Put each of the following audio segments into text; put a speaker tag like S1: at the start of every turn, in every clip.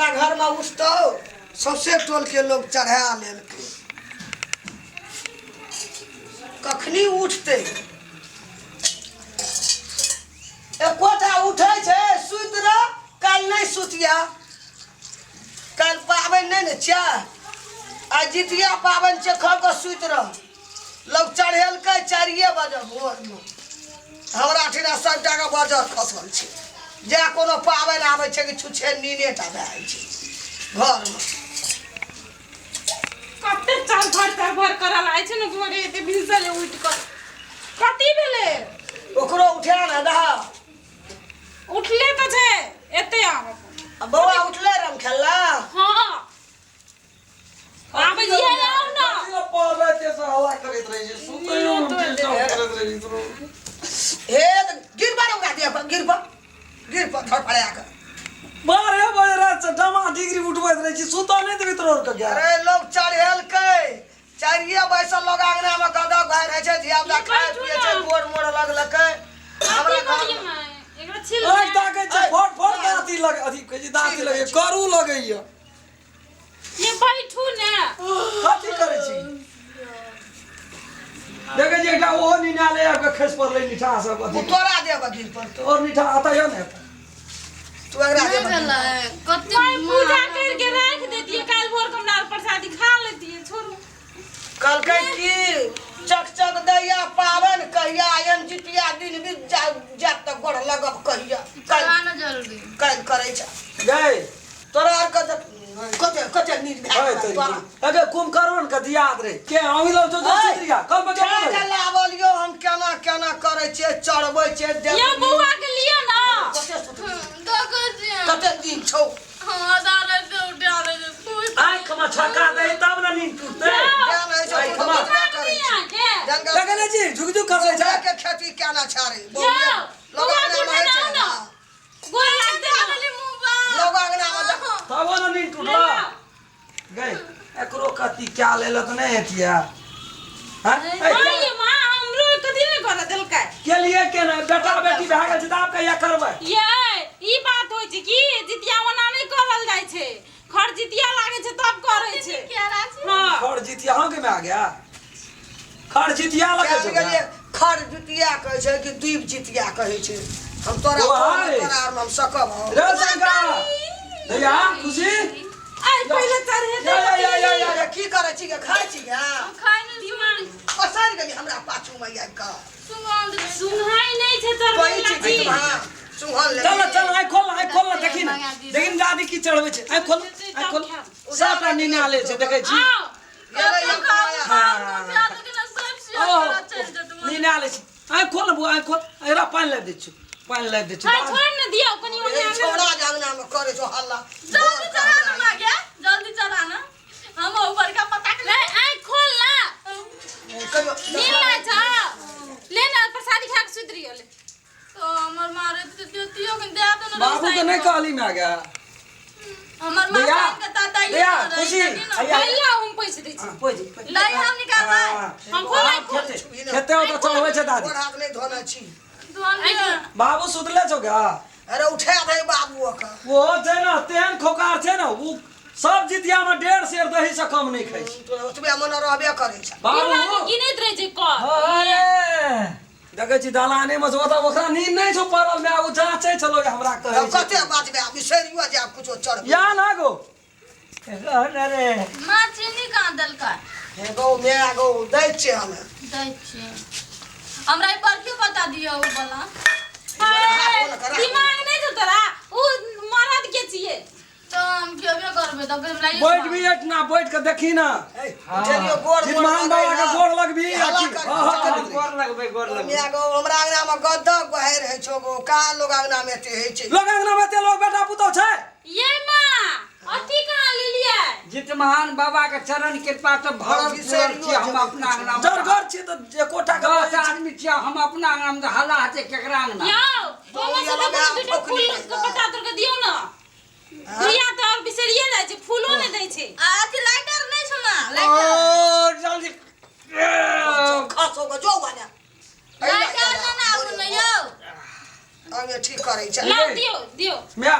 S1: हमरा घरमे उठतौ सौंसे टोलके लोग चढ़ा लेलकै कखनी उठतै एकोटा उठै छै सुति रह काल्हि नहि सुतिया काल्हि पाबनि नहि ने छियै आइ जितिया पाबनि छै खा कऽ सुति रह लोग चढ़ेलकै 4 बजे भोरमे। हमरा ठिना सबटाके बजर खसल छै। जे कोनो पाबनि आबै छै कि छुच्छे नीने टा भए जाइ छै घरमे।
S2: कते चार भर चार भर करल आइ छै ने भोरे एते भिनसरे उठि कऽ कथी भेलै?
S1: ओकरो उठा ने दह।
S2: उठले तऽ छै एते आब।
S1: आ बौआ उठले रम खेलला?
S2: हँ, आबै छियै, आउ ने।
S3: करैत रहै छै, सुतैयो मे डिस्टर्ब करैत रहै छै।
S1: हे तऽ गिर पर ओकरा दिअ पर, गिर पर गिर पर धड़फड़ा कऽ।
S3: 12 बजे राति से डमा डिग्री उठबैत रहै छी, सुतऽ नहि देबै तोरा आरके गै।
S1: अरे लोग चढ़ेलकै 4 बजे से, लोग अंगना में गदक भए रहै छै, धिया पुता खाय पिए छै, गोड़ मोड़ लगलकै हमरा
S2: कथी
S1: घर
S2: करियै माय, एकरा छिल
S3: आँखि ताकै छै, फट फट दाँती लग अथी कहै छै, दाँती लगैया, करू लगैया।
S2: ये बैठू ने।
S3: कथी करै छी? देखै छी, एकटा ओहो निनाले आबि कऽ खसि पड़लै निठा सब अथी।
S1: ओ तोरा देब गिर पर तो।
S3: और निठा आता यऽ ने एतऽ।
S1: तू एकरा
S4: नहि
S1: देब।
S4: भेलै कते।
S2: माय, पूजा करके राख देतियै, काल्हि भोर के हमरा प्रसादी खा लेतियै। छोड़ू।
S1: कहलकै की चक चक दैया पाबनि कहिया एहन जितिया दिन बीत जा जायत तऽ गोड़ लगब कहिया काल्हि।
S4: चढ़ा ने जल्दी।
S1: काल्हि करै छै।
S3: गै।
S1: तोरा आर कते कते कते नीक भए
S3: है
S1: गेल
S3: तोरी।
S1: तोरा।
S3: अगे कुंभकर्ण के दियाद रे के अहीं लग जो जो सुतरिया कल बजे
S1: ठेक लावलियो हम केना केना करै छियै, चढ़बै छियै
S2: यौ
S1: देखबी।
S2: बौआ के लिअ ने।
S1: कते सुतबी?
S4: देखै छियै।
S1: कते दिन छौ?
S4: हँ, आधा राति उठा दै छै सुति।
S3: आँख में छक्का दे तब ने नींद टूटते।
S1: ध्यान होइ छौ, तू तऽ
S3: आँखि में।
S1: बतबे करै छी।
S2: अहाँके
S1: ध्यान कर।
S3: देखै नहि छी, झुक झुक खसै छै।
S1: के खेती केना छाड़े
S2: यौ,
S1: लोग
S2: बौआ
S1: अंगना
S2: के
S1: में होइ
S2: उठेने
S1: छै
S2: आउ ने।
S1: ना।
S2: गोर लागतै ने।
S1: लोग अंगना में
S3: तबो ने नींद टूटला गई। एकरो कथी क्या लेलक नहि हेतिया हैं? ए,
S2: माँ ये माँ, हमरो कथी नहि करऽ देलकै?
S3: के लिए के नहि बेटा बेटी भए गेल छै तऽ आब कहिया करबै?
S2: ये ई बात होइ छै कि जितिया ओना नहि करल जाइ छै, खर जितिया लागै छै तब करै छै। हँ।
S3: खर जितिया अहाँके में आ गया? खर जितिया लगै
S1: चल
S3: छै।
S1: गेलियै। खर जितिया कहै छै कि दीप जितिया कहै छै? हम तोरा
S3: ओ हारे।
S1: तोरा आर हम सकब हम।
S3: रे शंकर भैया, खुशी।
S2: आइ पहिले चढ़े।
S3: या या या या या।
S1: अरे की करै छी गे? खाइ छी गे?
S4: खाइ नहि।
S2: दिमाग
S1: पसरि गेली हमरा पाछू मे आबि कऽ।
S4: सुगंध रहै छै।
S2: सुनहाइ नहि छै चढ़बै
S1: तोही
S2: वला
S1: छी
S2: चीज।
S1: हाँ, सुंघल ले।
S3: चल ना, चल, आइ खोल, आइ खोल ना, देखी ना, देखी ना दादी की चढ़बै छै। आइ खोल, आइ खोल। सबटा निनाले छै, देखै छी।
S2: आउ।
S1: ये ले, ये
S4: खाउ,
S1: खाया।
S4: खाउ, तो प्याज के ना सब
S3: ओ
S4: सिया चलि जेतौ।
S3: निनाले छै। आइ खोल ना बुआ, आइ खोल। एकरा पानि लाबि दै छियौ, पानि लाबि दै छियौ।
S2: हाय, छोड़ ने दियौ कनि
S1: ए
S2: ओने आबै।
S1: छोड़ा जे अंगना मे करै छौ हल्ला।
S4: जल्दी चढ़ा ना माँ गे, जल्दी चढ़ा ना, हम ऊपर का पता के।
S2: नहीं, आँखि खोल ना।
S1: कहियो
S2: नींद नहि छौ? ले ना, प्रसादी खा के सुति रहियो ले।
S4: तो हमर मारे तो देतियो के दे दो ना।
S3: बाबू के नहीं कहली में आ गया।
S4: हमर माँ
S3: भैया,
S4: के ताता ही
S3: भैया, खुशी, आइया।
S2: भैया, हम पैसे दै छी।
S3: पोइ जी, पोइ।
S4: नहीं, हम निकालबै।
S2: हम खोल,
S3: हाँ,
S2: खोल।
S3: खेते खेते ओतऽ चढ़बै छै दादी।
S1: गोड़ हाथ नहि धोने छी।
S3: बाबू सुतले छौ क्या?
S1: अरे उठा दे बाबू के।
S3: वो छै ने तेहन खोकार छै ने, उ सब जितिया में 1.5 सेर दही से कम नहीं खाइ छै।
S1: तोरा ओतबे मन रहबे करै छै।
S3: बाबू
S2: दिमाग गिनैत रहै छै कर।
S3: अरे देखै छी दलाने में से ओतऽ ओकरा नींद नहीं छौ पड़ल में, ओ जांचै छलो हमरा कहै
S1: तब
S3: छै।
S1: कते बाजबे आ बिसरियो जायब कुछो चढ़।
S3: या ना गो।
S5: रे।
S4: माँ, चीनी कहाँ देलकै?
S1: हे गौ my गौ, दै छियै हमे।
S4: दै छियै हमरा, ई बर्फी बता दियौ उ वाला।
S2: हाय, दिमाग नहि छौ तोरा? उ मरद के छियै।
S4: तो हम खेबे करबै तऽ हमरा ई
S3: बैठ भी एठना, बैठ के देखी ना।
S1: उठेलियो गोड़ मोड़
S3: जितमान बाबा के गोड़ लगबी
S1: हल्ला
S3: आ की
S1: कर।
S3: हाँ हाँ कर।
S5: गोर लगबै, गोर लगबै।
S1: My गौ, हमरा अंगना मे गदक बहर होइ छौ गौ, का लोग अंगना मे एते होइ छै?
S3: लोग अंगना में एते लोग बेटा पुतोह छै।
S2: ये माँ, अथी कहाँ लेलियै?
S5: जितमान बाबा के चरण कृपा से भरल पूरल छियै हम अपना अंगना में।
S3: जरगर छी तऽ एकोटा के
S5: 10 आदमी छियै हम अपना अंगना में, तऽ हल्ला हेतै केकरा अंगना?
S2: यौ, बौआ से तऽ कोनो दूटा फूल के पत्ता तोड़ के दियौ ने। दुनिया तऽ आओर बिसरिए जाइ छै, फूलो नहि दै छै।
S4: आ अथी लाइटर नहि छौ माँ, लाइटर?
S5: ओ जल्दी।
S1: खसो गो जो बना।
S4: लाइटर लेने आबू ने यौ।
S1: अंगे ठीक करै छै।
S2: लाउ, दियौ दियौ।
S3: म्या,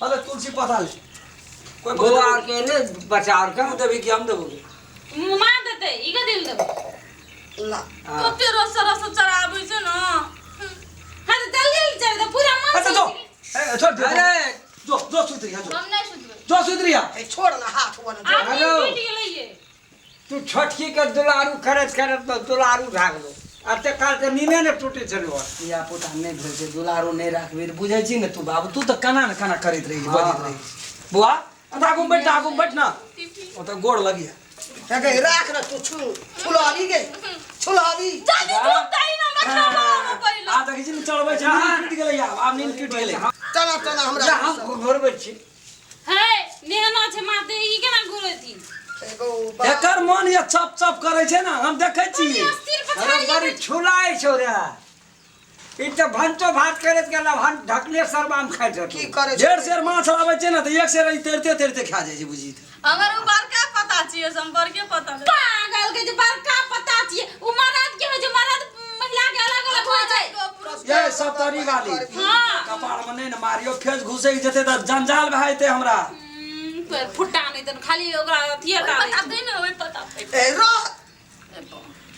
S3: अरे तुलसी पता ले। कोई
S5: बौआ आर के एले बच्चा आर के
S3: तू देबी कि हम देबो
S2: माँ देतै ई कथी लए देबै
S1: ला
S5: हाँ।
S4: कते रस रस चढ़ाबै छै न
S2: हाँ तऽ जल्दी जल्दी चढ़ दे पूरा मन
S3: अच्छा
S2: से
S3: जो ए छोड़ दे
S5: अरे
S3: जो जो सुत रही जो
S4: हम नहि सुतबै
S3: जो सुत रही
S1: ए छोड़ ना हाथ बना
S2: आब
S5: हेलो।
S2: नींद टूटि गेलै ये
S5: तू छोटकी के दुलारू करैत करैत तो दुलारू भए गेलो एते काल तऽ नीने ने टूटै छलौ
S3: धिया पुता नहि भेल छै दुलारू नहि राखबही तऽ बुझै छी ने तू बाबू तू तऽ केना ने केना करैत रही
S5: हाँ,
S3: बजैत
S5: हाँ।
S3: रही बुआ तऽ आगू बैठ ना आगू बैठ ना ओतऽ गोड़ लगिया
S1: हे राख ना तू छु छुलावी गे छुलावी
S4: जल्दी धूप दही न हमरा खाना आबऽ पहिले
S3: आ देखै छी ने चढ़बै छै नींद टूटि गेलै आब आब नींद टूटि गेलै
S1: तना तना हमरा
S5: जा हम घुरबै छी
S2: हे नेहना छै माते ई केना घुरेथिन
S1: एगो बा-
S3: एकर मन ये चप चप करै छै ने हम देखै छी
S2: अस्थिर
S5: अरे
S2: पछाड़ि
S5: बड़ी छुलाइ छौ रे ई तऽ भनतो भात करैत गेल भन ढकने सरबाम खाइत
S1: की
S5: रहतौ
S1: करे
S3: डेढ़ सेर माछ लाबै छै ने तऽ एक सेर ई तैरते तैरते खा जाइ छै बुझी तऽ
S4: हमर उ बड़का पता छियै संपर्के पता नहि।
S2: पागल के जे बड़का पता छियै उ मरद के होइ छै मरद महिला के अलग अलग होइ छै
S3: ये सप्तरी वाली
S2: हाँ
S3: कपार में नहि ने मारियो फेर घुसै जेतै तऽ जंजाल भए जेतै हमरा
S2: पर फुट्टा नहि तन खाली ओकरा अथिये
S4: ओहि
S2: डालै
S4: पता
S2: छै
S4: दे ने ओहि पता
S1: ए रह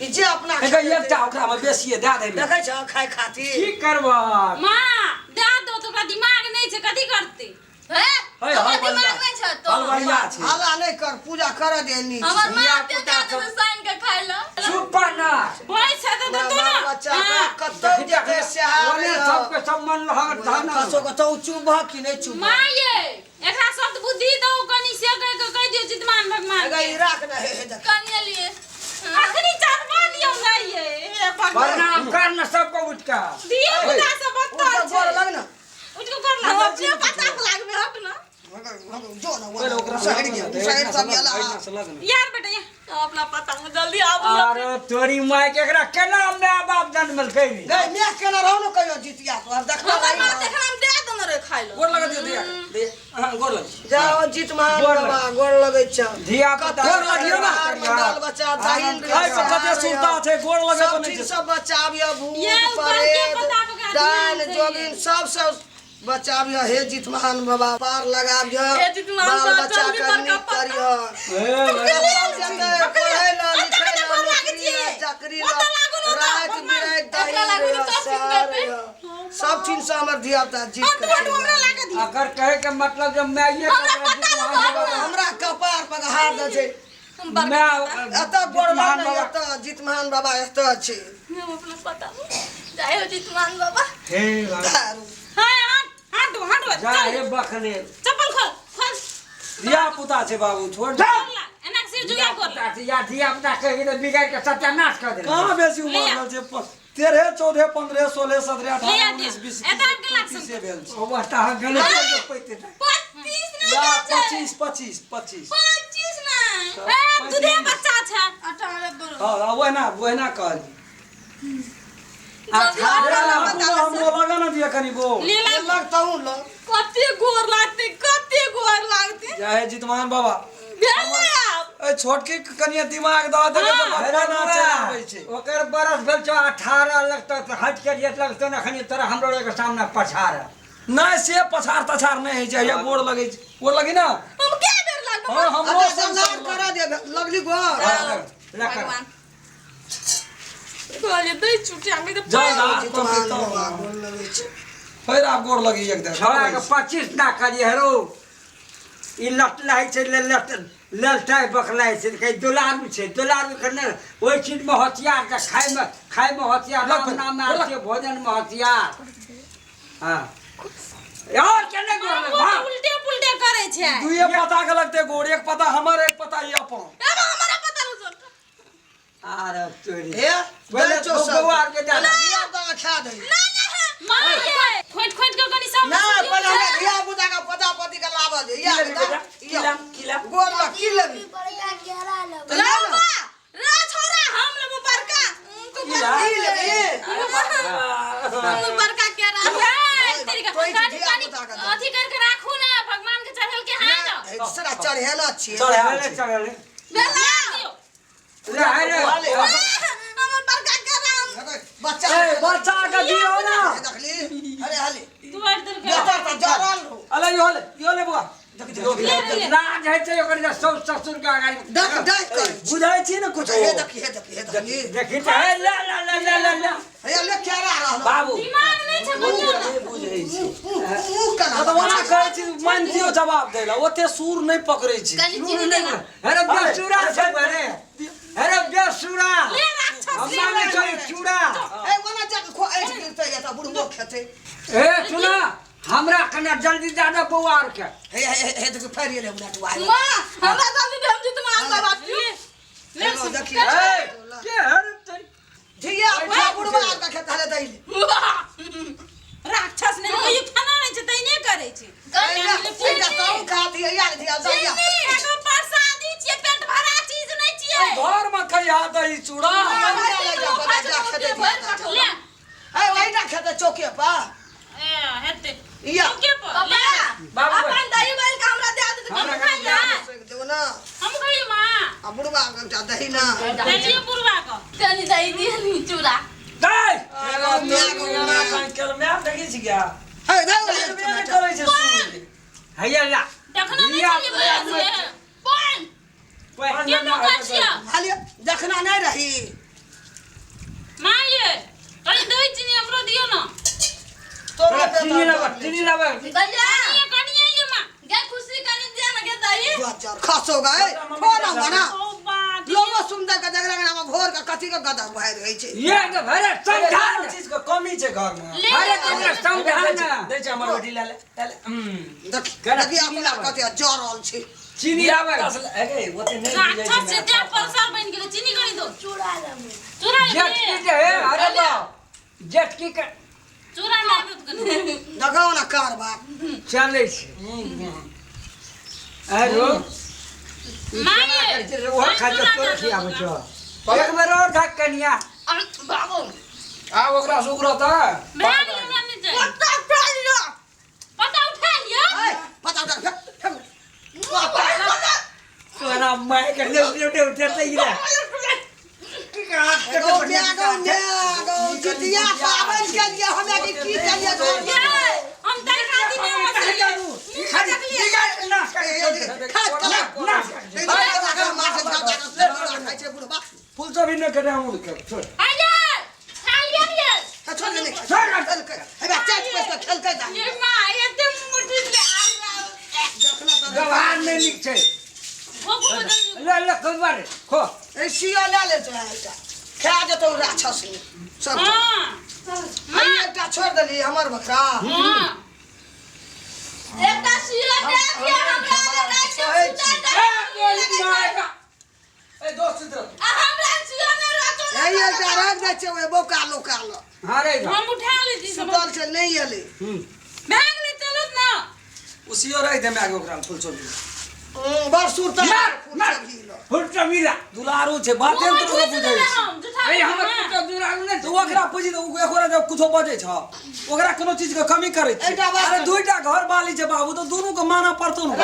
S1: ई जे अपना
S3: एकर एकटा ओकरा में बेसिए दए दै
S1: देखै छ खाय खातिर
S5: की करबह
S2: माँ दए दो तऽ ओकरा दिमाग नहि छै कथी करतै
S4: हे
S3: हे,
S4: हमर
S3: हलवइया
S4: दिमाग नहि छै तो
S3: हलवइया छै
S1: हल्ला नहि कर पूजा कर दे नीक
S4: हमर माँ
S5: धिया
S4: एते
S5: पुता
S4: दए देतै सानि के खाय लए
S5: चुप ना
S2: बोलै छै तऽ
S1: हमरा
S2: देतौ
S1: बाल
S2: ने
S1: बच्चा के
S2: हाँ।
S1: कतौ जेतै सेहा
S5: ओने सबके सब मन रहत धन
S1: कसो कतौ चुप भ कि नहि चुप
S2: माँ ये एकरा शब्द बुद्धि दौ कनी से कह के कहि दियौ जितमान भगवान
S1: अगर
S2: के
S1: ई राख ने हे हे देख
S4: कनिये लिए
S2: अखनी चढ़वा दियौ ने ये हे भगवान
S5: प्रणाम कर न सबको उठ के
S2: दिया पुता से
S1: उठ
S2: बत्तर
S1: के गोर
S2: छै
S1: लग ना
S2: उठ के गोर
S4: हम
S2: लग
S4: अपने पता के लागबे हट ना
S1: जो ना
S3: पहिले ओकरा
S1: सहर गया सहर सब गेला
S3: एहिना से लग ने।
S2: यार बेटा यार
S4: हम अपना पता में जल्दी आबू
S5: अरे तोरी माय के एकरा केना my बाप जन्मलकै रे
S1: गई मैं केना रहौ ने कहियो जितिया तोहर देखला
S4: हमर माँ
S1: नहीं
S4: देखना हम दे देने रे खाय लए
S3: गोर लगा दियौ दिया दे हाँ गोर लग
S1: जाओ जीत महान
S5: गोर
S1: बाबा गोर लगै छ
S5: धिया पुता
S3: गोर लगियौ ना।
S1: बाल बच्चा दाहिन
S3: खाइ पर कते सुरता छै गोर लगे
S1: सब
S3: पर नहि
S1: चीज
S3: छै
S1: सब बचाबिय भूत
S2: ये ऊपर के
S1: प्रेत
S2: पता पकड़ा
S1: डाइन
S2: दिया छै।
S1: जोगिन सब सब बचाबिय हे जीत महान बाबा पार लगाबिय
S4: हे जितमान
S1: बाल
S4: बाबा,
S1: बच्चा
S4: जल्दी
S1: के
S4: बड़का
S1: नीक
S4: पता।
S1: करिय
S5: ए,
S1: पढ़ै ला लिखै ला
S2: गोर लागै
S1: नौकरी
S2: छियै।
S1: ला चाकरी ला
S2: ओतऽ लागू ने ओतऽ,
S1: राति
S2: भगवान।
S1: बिराति
S4: एकरा
S1: दाहिन
S4: लागू ने
S1: रहिय
S4: सब चीज
S1: सार
S4: देतै।
S1: रहिय सब चीज से हमर धिया पुता जीत
S2: हटू
S1: के
S2: हटू हमरा लागऽ दियौ
S5: अगर कहे के मतलब जब माइये
S4: हमरा पता रहत।
S1: हमरा कपार पर हाथ दै छै
S4: हम बड़का
S5: my
S1: एतऽ गोर
S5: महान
S1: लग
S5: बाबा।
S1: एतऽ जीतमान बाबा एतऽ छै
S4: हम अपना पता जाय हो जितमान बाबा
S5: हे भगवान।
S1: दारू
S2: हां हट हटू हटू
S5: जा
S2: चल
S5: हे बखले
S2: चप्पल खोल खोल
S3: धिया पुता छै बाबू छोड़ दे।
S2: खोल ला एना से जुगा
S5: धिया
S2: खोल
S5: पुता से या धिया पुता कहि के बिगाड़ के सत्यानाश कर देलकै
S3: कहाँ बेसी उमर
S2: लिया।
S3: भेल छै 13 14 15 16 17
S2: लिया
S3: 18
S2: दिया।
S3: 19 20
S2: एतऽ आबि के लाग
S3: 21 भेल छै
S5: ओ बता गले पैते
S4: 25 नहि
S3: या
S4: छै
S3: 25 25 25
S4: 25 नहि
S2: ए दूधे बच्चा छै
S4: 18 बरस
S3: हाँ ओहिना ओहिना कहली
S4: जल्दी
S5: अठारह
S4: अपना पता
S3: हमरो लगा ना दिया कनी गो
S2: ले ला
S1: लगतहु लग
S4: कते गोर लागते कते गोर लागते
S3: जय हे जितमान बाबा
S4: भेल नहि आब
S3: ए छोटकी कनिया दिमाग दऽ दे तऽ
S5: अरे
S3: बप्पा ना
S5: बौआ,
S3: चलि आबै छै
S5: ओकर बरस भेल छौ 18 लगतौ तऽ हटि के रेत लगतौ ने एखन तोरा हमरो के सामने पछाड़
S3: नहि से पछाड़ तछाड़ नहि होइ छै हैया गोर लगै छै गोर लगी ना
S4: हम के बेर लागबो
S3: हाँ हमरो
S1: अच्छा
S3: संग
S1: लार
S3: सब
S1: करा दे लगली गोर
S3: हाँ,
S5: लकर
S4: भगवान कहलिए दै छुट्टी आगे तऽ
S3: जा जा
S1: जितमान बाबा गोर लगै छै
S3: फेर आब गोर लगी एक देर
S5: छौड़ा के 25 ना करिए हरो ई लटलाइ छै ले लट ललटाइ बकलाइ छै कहै दुलारू छै दुलारू के ने ओहि चीजमे होशियार के खायमे खायमे होशियार
S3: लग
S5: राम
S3: फेर,
S5: नाम
S3: लग।
S5: आर छै भोजनमे होशियार हँ और के नहि गोर
S2: वो
S5: लग
S2: तऽ
S5: भाग।
S2: उल्टे पुल्टे करै छै
S3: दुए पता के लगते गोर एक पता हमर एक पता ई अपन
S4: एगो हमरा पता रहौ
S5: आरे तोरी
S1: हे
S5: पहिले
S1: दै छौ सब
S5: बौआ आर के दे
S1: धिया पुता के खा दे
S4: ना ना
S2: माँ ये खोटि खोटि के कनी सब
S1: ना पहिले हमरा धिया पुता के पता पति के लाबऽ दे या
S3: की लेबी बेटा? की
S1: या
S3: लेब? की लेब?
S1: गोर लग की लेबी तऽ ले
S4: रे
S1: ना।
S4: बा रे छोरा हम लेबो बड़का तू
S3: की लेब?
S1: की लेबी
S4: हम बड़का के रहा
S2: हे, तेरी का-
S1: तोहि
S2: कनी
S1: धिया
S2: कनी
S1: पुता के दे।
S2: अथी करके राखू ना भगवान के चढ़ल के हाथ
S1: ना, हे, दूसरा चढ़ेना छियै
S3: चढ़ायल
S5: चढ़ले
S3: छै।
S5: चढ़ले
S4: बेला
S2: दियौ
S5: ले हे रे
S1: वाले।
S4: हमर बड़का के रहा
S1: बच्चा
S3: ए बच्चा के दियौ ना
S1: हे देखली अरे हाली
S2: तू आर देलकै
S1: बेटा तऽ जरल हो
S3: अले यो ले यो ले बुआ
S5: लाज है छै ओकर जे साउस ससुर के अगाड़ी
S1: देख देख कर
S3: बुझाइ छी ने कुछो
S1: हे देखी हे देखी हे देखी
S5: देखी तऽ हे ला ला ला ला ला ला
S1: हे ले केरा रहल
S3: बाबू
S2: दिमाग नहि छै बुझियौ ने
S3: नहि बुझै छी
S1: मुँह केना
S3: तऽ ओना कहै छी मानतियो जवाब दै लए ओते सुर नहि पकड़ै छी
S4: कनि चीनी देना
S5: अरे बेसुरा छै अरे अरे बेसुरा
S2: ले राक्षस
S5: हम
S2: ले
S5: मांगे छै चूड़ा
S1: ए ओना जाके खो ऐठ गिरतै या तऽ बुढ़बो खेतै
S5: ए सुना हमरा कने जल्दी दे दे बौआ आर के
S1: हे हे हे देखी फैर गेलै उड़ा टुआ
S4: माँ हमरा जल्दी दे हम जित मांग बाबा
S2: ले ले
S1: देखी
S5: ए के हर तोरी
S1: धिया पुता बुढ़बा आर के खेत हले दैली
S2: राक्षस ने कहियो खाना नहि छै तैने करै छै
S1: एकटा तू खा दिया यार धिया दैया
S2: एगो प्रसादी छियै पेट भरा चीज नहि छियै
S3: घर में खैहा दही चूड़ा
S2: ले
S1: ए ओहिटा खेतै चौके पर
S2: ए हेतै
S1: या
S2: चौके पर ले
S5: बाबू
S4: अपन दही बैल के हमरा दे दे
S5: हमरा
S2: हम
S5: कने
S2: खाइए
S1: देबो ना
S2: हम खाइए माँ
S1: आ बुढ़बा के एकटा दही ना
S2: देलियै बुढ़वा के
S4: कनि दही दिए नी चूड़ा
S5: दे
S3: देखै छी क्या
S1: हे दे
S3: करै छै सुर
S5: हैया ला
S2: देखना नहि
S5: लिया,
S2: छलियै बौआ से पान के मौका छियै
S1: खाली देखना नहीं रही
S2: माँ ये कनि दही चीनी हमरो दियौ ने
S1: तोरा
S5: चीनी लाबा चीनी लाबा
S4: दैया
S2: कनिये कनिये ये माँ
S4: गे खुशी कनि दे ना गे दही
S1: खसो गए फोन बना
S2: ओ बात
S1: लोगो सुनते के जगरा के भोर के कथी के गदर भए रहै छै
S5: ये के भरे समझा
S3: चीज के कमी छै घर में
S2: ले
S5: अरे तोरा समझा ना
S3: दै छै हमर बेटी ले ले ले ले। हम्म।
S1: देखी
S5: केना
S1: देखी
S5: चीनी
S1: अपना
S5: लाबै?
S1: कथी जरल छै
S5: चीनी लाबा
S3: अरे ओते नहि बुझै
S2: राक्षस
S3: छै
S2: से तें पल्सर बनि गेलै चीनी कनि दो
S4: चूड़ा लेबै
S2: चूड़ा
S5: जेटकी
S2: लेबै
S5: जे है अरे बा जेटकी के
S2: चूड़ा ला दूध कनि
S1: देखो ना कारबार
S5: चलै छै अरे
S2: माँ ये
S5: ओहो खाइ छै तोरे खियाबै छौ एक बेर और धक कनिया
S4: अरे बाबू
S3: आब ओकरा सुगरत
S2: भए गेलै हमरा नहि चाही
S4: पत्ता उठा लिअ
S2: पता उठा लिअ
S1: ए पता उठा फेंक फेंक
S5: तोरा माय के ले ले उठते ही रे की कहा
S1: गो म्या गो म्या गो जितिया पाबनि के लिए हमरा के की के लिए घर
S2: ये हम तै खाती नहि
S1: खा कला खाइ छै बुढ़बा
S3: फूल सब भी नहि कटे हम के छोड़
S2: आइए खा लिअ ने
S1: छोड़ नहीं खेलकै हे चाट पैस के खेलकै दा
S2: ये माँ एते मुठी ले आउ
S1: देखना तऽ
S5: व्यवहार नहीं नीक छै
S2: भोगू बदल
S5: ले ले खबर खो
S1: ए सिया ले ले तो एकटा खा जेतौ राक्षस सब
S2: हां
S1: हम एकटा छोड़ देली हमर बकरा
S2: हां
S4: एकटा सियो दे दिअ हमरा राति के सुतल दे
S3: ए दोस्त सुधरत
S4: आ हमरा सियो नहि रहतो
S1: ए एकटा राख दै छै ओहि बौका लोका ल
S5: हाँ रे
S2: हम उठा ले छी सब
S1: सुतल छै नहि एलै
S2: भए गेलै चलू ने
S3: उसियो राखि दे माय के ओकरा फूल सब
S1: बड़ सुरता
S5: मार मार फुल चमीला
S3: दुलारू छै बाते ने तोरा बुझै छै
S2: हम जुठा
S5: ए हमर पुत्र दुलारू ने
S3: तऽ ओकरा पूछि तऽ ओकरा जब कुछो बजै छ ओकरा कोनो चीज के कमी करै छै
S1: एकटा बात
S3: अरे दुईटा घर वाली छै बाबू तऽ दुनू के मानऽ पड़तौ ने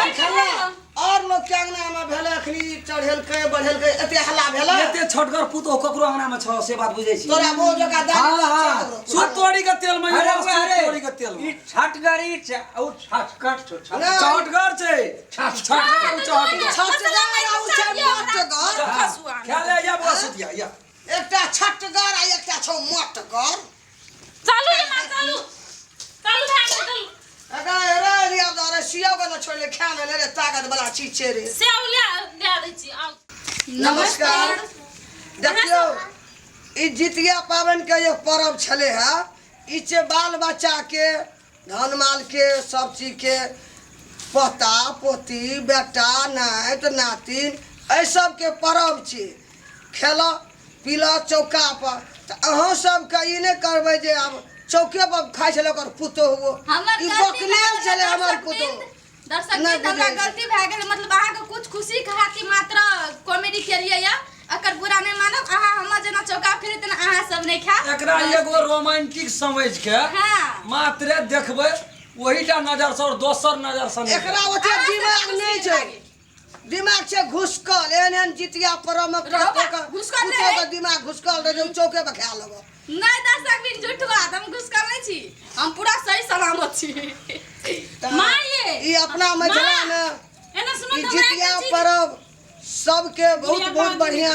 S1: और लोग के अंगना में भेलै अखनी चढ़ेलकै बढ़ेलकै एते हल्ला भेलै
S3: एते छोटगर पुतोह ककरो अंगना में छ से बात बुझै छी
S1: तोरा बो जका दादी
S3: हाँ हाँ सूत तोड़ी के तेल में
S5: अरे
S3: सूत
S5: अरे
S3: तोड़ी के तेल में
S5: ई छटगरी छै औ छटकट छौ
S3: चौटगर छै छटगर चौटगर
S1: छटगर आ उ छै मोटगर
S3: खा ले या बौआ सुतिया या
S1: एकटा छटगर आ एकटा छौ मोटगर
S2: चलू ये माँ चलू चलू भए गेल चलू
S1: अगर रे रिया रे सिया के न छोड़ले खा ले रे ताकत वाला चीज छै रे
S2: सेव ले दे दै छी आउ
S1: नमस्कार देखियौ ई जितिया पाबनि के जे पर्व छलै है ई छै बाल बच्चा के धन माल के सब चीज के पोता पोती बेटा नाति नातिन एहि सबके पर्व छी खेलऽ पीलऽ चौका पर तऽ अहाँ सबके ई नहि करबै जे आब चौके पर खाइ छलै ओकर पुतोहु
S4: हमर
S1: ई
S4: गलती
S1: बकलेल
S4: भए
S1: छलै
S4: गेल
S1: हमर
S4: दर्शक
S1: पुतोहु
S4: वृंद। दर्शक
S1: नहि
S4: वृंद, हमरा
S1: बुझै छै।
S4: गलती भए गेल मतलब अहाँके कुछ खुशी खातिर मात्र कॉमेडी केलियै या अकर बुरा नहि मानब अहाँ हमर जेना चौका खेलै तेना अहाँ सब नहि खायब
S3: एकरा एगो रोमांटिक समझ के
S4: हाँ।
S3: मात्रे देखबै ओहीटा नजर से और दोसर नजर से नहि
S1: एकरा ओते
S4: अहाँ
S1: दिमाग
S4: सबके
S1: नहि
S4: खुशी
S1: छै
S4: लागे।
S1: दिमाग छै घुसकल, एहन एहन जितिया परब में
S4: रहो बा, घुसकल नहि।
S1: के दिमाग घुसकल रहे जे चौके पर खा लेबो।
S4: नहि दर्शक बिन झूठ बात, हम घुसकल नहि छी, हम पूरा सही सलामत छी।
S1: तऽ
S2: माँ ये
S1: ई अपना मिथिला में
S2: एना सुनो
S1: ई
S2: तऽ हमरा
S1: जितिया
S2: एकटा चीज
S1: परब सबके बहुत
S2: जितिया
S1: बहुत
S2: पाबनि
S1: बढ़िया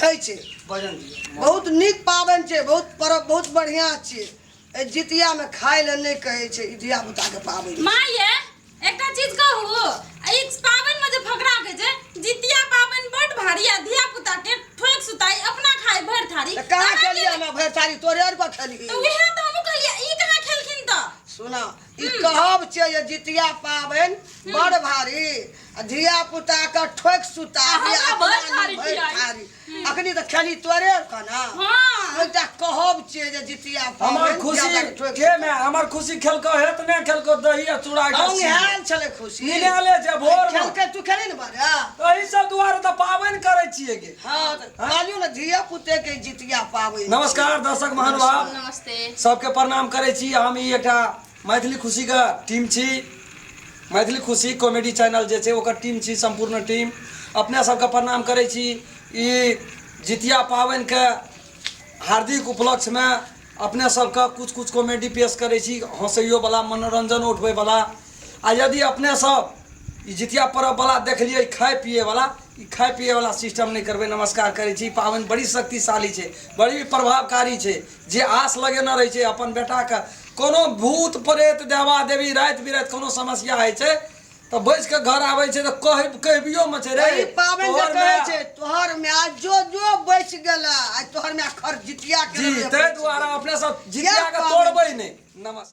S1: होइ छै।
S3: भजन दियौ।
S1: बहुत नीक पाबनि छै, बहुत परब बहुत बढ़िया छै। एहि जितियामे खाय लए नहि कहै छै, ई धिया पुताके पाबनि।
S2: माँ ये एकटा चीज कहू, ई पाबनि में जे फकरा के छै जितिया पाबनि बड भारी आ धिया पुता के ठोक सुताई अपना खाय भरि थारी।
S1: तऽ कहाँ खेलियै हमरा भरि थारी? तोरे आर पर खेलियै।
S2: तऽ उहे तऽ हमहूँ कहलियै, ई कहाँ खेलखिन तऽ?
S1: सुना, ई कहब छै जे जितिया पाबनि बड़ भारी आ धिया पुता के ठोक सुतारी
S4: आ हमरा भरि थारी
S1: भरि
S4: खियाइ।
S1: थारी। अखनी तऽ खेली तोरे आर के ना।
S2: हाँ।
S1: एकटा कहब छै जे जितिया
S3: हमर
S1: पाबनि
S3: खुशी
S1: धिया पुता के ठोकि
S3: के में हमर खुशी खेलको हेत ने खेलको दही आ चूड़ा के
S1: औंग आयल छलै खुशी।
S3: निनाले जे भोर में।
S1: खेलकै, तू खेली ने बारे?
S3: एहि सब दुआरे तऽ पाबनि करै छियै गे।
S1: हाँ, तऽ कहलियौ ने धिया पुते के जितिया पाबनि।
S3: नमस्कार दर्शक महानुभाव,
S4: नमस्ते,
S3: सबके प्रणाम करै छी। हम ई एकटा मैथिली खुशीके टीम छी, मैथिली खुशी कॉमेडी चैनल जे छै ओकर टीम छी, सम्पूर्ण टीम अपने सबके प्रणाम करै छी। ई जितिया पाबनिके हार्दिक उपलक्ष्यमे अपने सबके कुछ कुछ कॉमेडी पेश करै छी, हँसैयोवला, मनोरञ्जन उठबैवला। आ यदि अपने सब ई जितिया पर्ववला देखलियै खाय पियैवला, ई खाय पियैवला सिस्टम नहि करबै। नमस्कार करै छी। पाबनि बड़ी शक्तिशाली छै, बड़ी प्रभावकारी छै। जे आस लगेने रहै छै अपन बेटाके, कोनो भूत प्रेत देवा देवी राति बिराति कोनो समस्या होइ छै तऽ बैस कऽ घर आबै छै तऽ कह कहबियोमे छै रे
S1: ई पाबनि जे
S3: तोहर
S1: कहै
S3: माय-
S1: छै तोहर माय जो जो बचि गेला, आइ तोहर माय खर जितिया के
S3: जी, ताहि दुआरे अपने सब जितिया के
S1: पाबनि?
S3: तोड़बै नहि। नमस्कार।